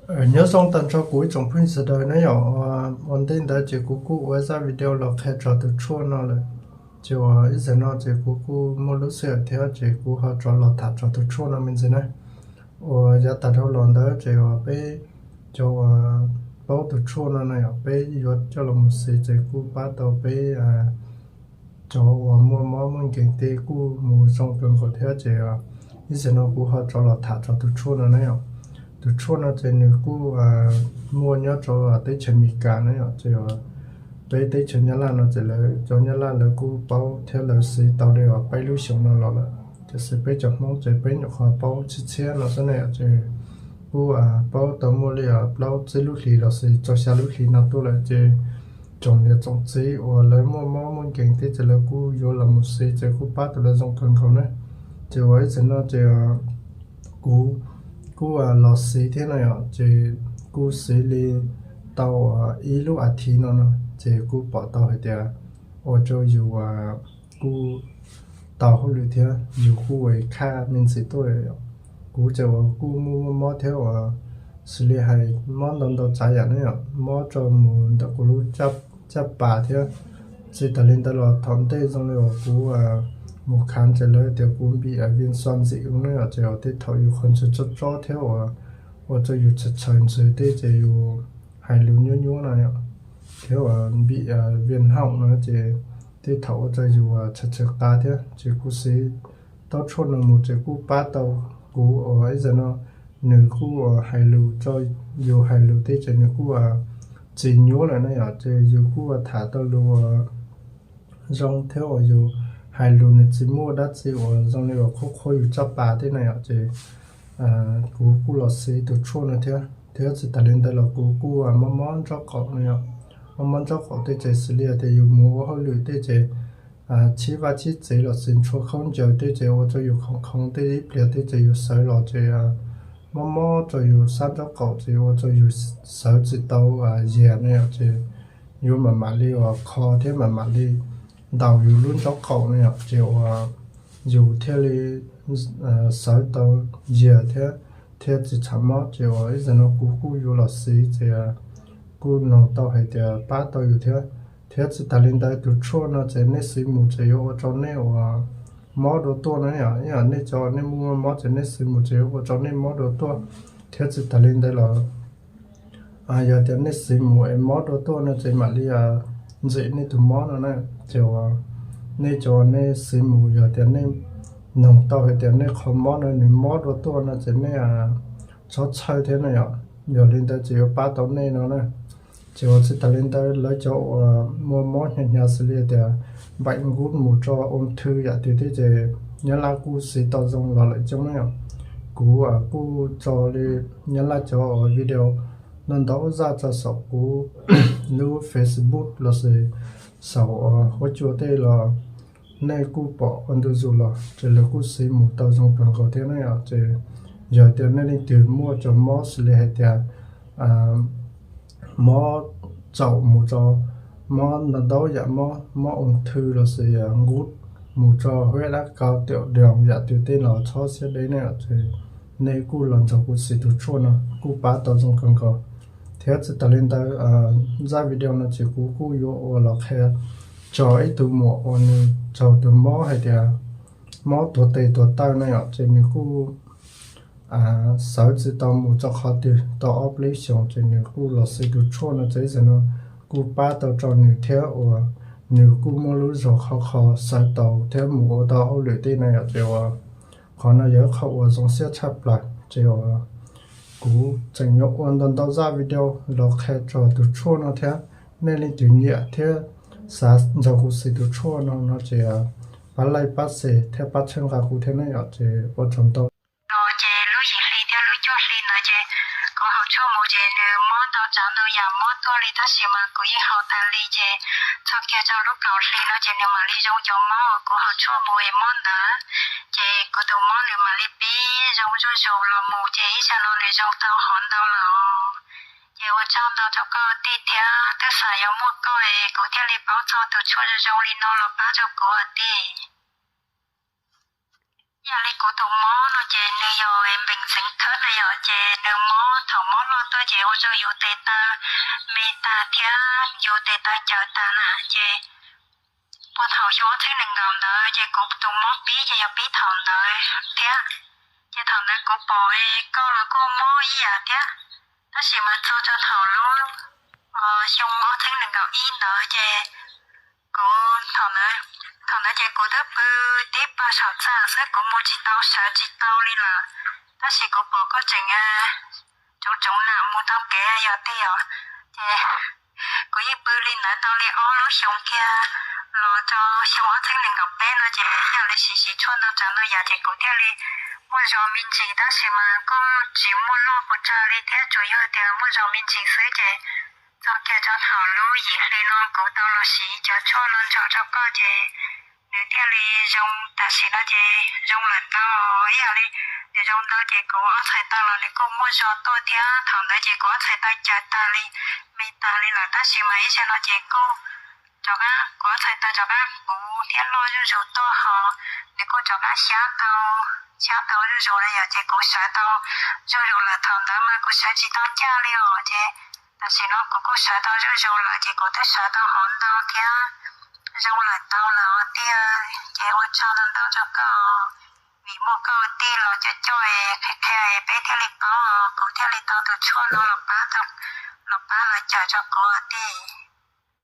Nyob zoo tag nrho kuv ib tsoom phooj ywg sawv daws na yom. Ua ntej ntawd ces kuv kuj ua zaj video los qhia txog tus tshuaj no lawm. Ces uas ib zaug no ces kuv kuj muaj lub sij hawm thiab ces kuv ho rov los tham txog tus tshuaj no me ntsis na. Uas yav tas dhau los ntawd ces uas peb cov uas paub tus tshuaj no no yom, peb yuav coj los mus siv ces kuj pab tau peb cov uas muaj mob muaj nkeeg tej kuj mus zoo kawg nkaus thiab ces ib zaug no kuv ho rov los tham txog tus tshuaj no na yom. Tus tshuaj no ces nws kuj muaj nyob rau teb chaws Amelikas na yom, ces peb teb chaws Nyab Laj no ces lawv cov Nyab Laj lawv kuj paub thiab lawv siv tau li uas peb lub xyoo no los lawm. Tiam sis peb cov Hmoob ces peb nyuam qhuav paub tshiab tshiab no xwb na yom, ces kuj paub tau muaj li plaub tsib lub hlis los sis rau xya lub hlis no tuaj lawm ces tsoom niam tsoom txiv uas lawv muaj mob muaj nkeeg tej ces lawv kuj yuav los mus siv ces kuj pab tau lawv zoo kawg nkaus na. Ces uas ib zaug no ces kuv kuj los siv thiab no yom, ces kuj siv li tau ib lub as thiv no no ces kuj pom tau hais tias ua rau yus kuj tau hauj lwm thiab yus kuj khaj me ntsis tuaj. Kuv ces uas kuj muaj muaj mob thiab uas xws li hais mob ntau ntau tsav yam ne yom, mob rau mus ntawm kuv lub caj pas thiab. Tsis tas li ntawd los thaum ntej zoo li uas kuv mus khav ces lawv tias kuv npim viêm xoang dị ứng ne yom, ces uas tej thaum yus qhov ntswg tsob tsob thiab uas ua rau yus tshawv tshawv ntswg tej ces yus hais lus nyuab nyuab no yom, thiab uas npim viêm họng no ces tej thaum ua rau yus tshawv tshawv qa thiab. Ces kuv siv tau tshuaj no mus ces kuj pab tau kuv uas ib zaug no nws kuj hais lus rau yus hais lus tej ces nws kuj tsis nyuab lawm na yom, ces yus kuj tham tau lus uas zoo thiab uas yus hais lus nws tsis muaj dab tsi uas zoo li uas qhuab qhuab yus caj pas tej na yom, ces kuv kuj los siv tus tshuaj no thiab. Thiab tsis tas li ntawd los kuv kuj mob mob nraub qaum no yom, mob mob nraub qaum tej ces xws li tias yus mus ua hauj lwm tej ces chib vaj chib tsev los sis ntshua khaub ncaws tej ces ua rau yus khoov khoov tej ib pliag tej ces yus sawv los ces mob mob rau yus sab nraub qaum ces ua rau yus sawv tsis tau yiag ne yom, ces yuav mam mam li uas kho thiab mam mam li ntaus yus lub nraub qaum ne yom, ces uas yus thiaj li sawv tau yiag thiab, thiaj tsis tsham mob. Ces uas ib zaug no kuv kuj yuav los siv ces kuj noog tau hais tias pab tau yus thiab. Thiab tsis tas li ntawd tus tshuaj no ces nej siv mus ces yuav ua rau nej uas mob dua tuaj na yom, ib yam nej cov nej muaj mob ces nej siv mus ces yuav ua rau nej mob dua tuaj. Thiab tsis tas li ntawd los yog tias nej siv mus es mob dua tuaj no ces mam li ntxim nej tus mob no na. Ces uas nej cov nej siv mus yog tias nej noog tau hais tias nej qhov mob no nws mob dua tuaj no ces nej txhob txhawj thiab na yom, yog li ntawd ces yuav pab tau nej no na. Ces uas tsis tas li ntawd lawv cov uas muaj mob hnyav hnyav xws li tias bệnh gút mus rau ung thư yam twg tej ces Nyab Laj kuj siv tau zoo los lawm coob na yom. Kuv kuj tso li Nyab Laj cov uas video ntau ntau zaj tso saum kuv lub Facebook los sis saum huab cua tej los nej kuj pom ua ntu zus los ces lawv kuj siv mus tau zoo kawg nkaus thiab na yom. Ces yog tias nej leej twg muaj cov mob xws li hais tias mob txaum mus rau mob ntau ntau yam mob, mob ung thư los sis gút mus rau huyết áp cao, tiểu đường yam twg tej los txhob siab deb ne yom, ces nej kuj los nrog kuv siv tus tshuaj no kuj pab tau zoo kawg nkaus. Thiab tsis tas li ntawd zaj video no ces kuv kuj yuav ua los qhia txog ib tug muam uas nws raug tus mob hais tias mob tuag tes tuag taw na yom, ces nws kuj sawv tsis tau mus rau qhov twg tau ob peb xyoos, ces nws kuj los siv tus tshuaj no ces ib zaug no kuj pab tau rau nws thiab uas nws kuj muaj lub zog khov kho sawv tau thiab mus ua tau hauj lwm tej na yom. Ces uas qhov no yog ib qho uas zoo siab tshaj plaws, ces uas kuv tseem yuav ua ntau ntau zaj video los qhia txog tus tshuaj no thiab. Nej leej twg nyiam thiab xav nrog kuv siv tus tshuaj no no ces pab like pab share thiab pab txhawb nqa kuv thiab na yom, ces ua tsaug ntau. Ces lub yim hli thiab lub cuaj hli ntawd ces kuv haus tshuaj mus ces nws mob ntau tsav ntau yam mob tuaj li tab sis mas kuv yeej haus tas li ces txog kiag rau lub kaum hli no ces nws mam li zoo cov mob uas kuv haus tshuaj mus es mob ntawd. Ces kuv tus mob nws mam li pib zoo zuj zus los mus ces ib zaug no nws zoo tau hov ntau lawm. Ces ua tsaug ntau rau koj tij thiab, twb xav yuav muaj koj es kuv thiaj li paub txog tus tshuaj zoo zoo li no los pab rau kuv tij. Yam li kuv tus mob no ces nws yog npees xeev khawb na yom, ces nws mob thaum mob loj tuaj ces ua rau yus tes taw me tag thiab yus tes taw cawv tag na ces puag thaum xyoo ob txhiab nees nkaum ntawd ces kuv tus mob pib ces yog pib thaum ntawd thiab. Ces thaum ntawd kuv pom koj los kuj mob ib yam thiab, tab sis mas txog rau thaum lub xyoo ob txhiab nees nkaum ib ntawd ces kuv, thaum ntawd ces kuv twb pw tib pawg saum txaj xwb, kuv mus tsis tau sawv tsis tau li lawm, tab sis kuv pom koj tseem tsoov tsoov nam mus tau kev yog tiag yom. Ces kuv yeej pw li ntawd tau li ob lub xyoo kiag los rau xyoo ob txhiab nees nkaum peb no ces ib yam li siv siv tshuaj ntau tsav ntau yam ces kuv thiaj li muaj zog me ntsis, tab sis mas kuj tsis muaj loj puas tsav li thiab, tsuas yog tias muaj zog me ntsis xwb ces txog kiag rau thaum lub yim hli no kuv tau los siv cov tshuaj no ntso rau koj ces nws thiaj li zoo, tam sim no ces zoo lawm ntau, ib yam li nws zoo ntau ces kuv ob txhais taw los nws kuj muaj zog tuaj thiab. Thaum ntawd ces kuv ob txhais taw cawv tag li, me tag li lawm, tab sis mas ib zaug no ces kuj rov qab, kuv ob txhais taw rov qab puv thiab loj zuj zus tuaj ho nws kuj rov qab xyab tau, xyab tau zuj zus li yom, ces kuv sawv tau zuj zus lawm. Thaum ntawd mas kuv sawv tsis tau ncaj li os ces tam sim no kuv kuj sawv tau zuj zus lawm ces kuv twb sawv tau hov ntau thiab zoo lawm ntau lawm os tiag. Ces ua tsaug ntau ntau rau koj vim muaj koj tij los coj coj qhia qhia peb thiaj li paub, kuv thiaj li tau tus tshuaj no los pab, los pab los cawm rau kuv os tij.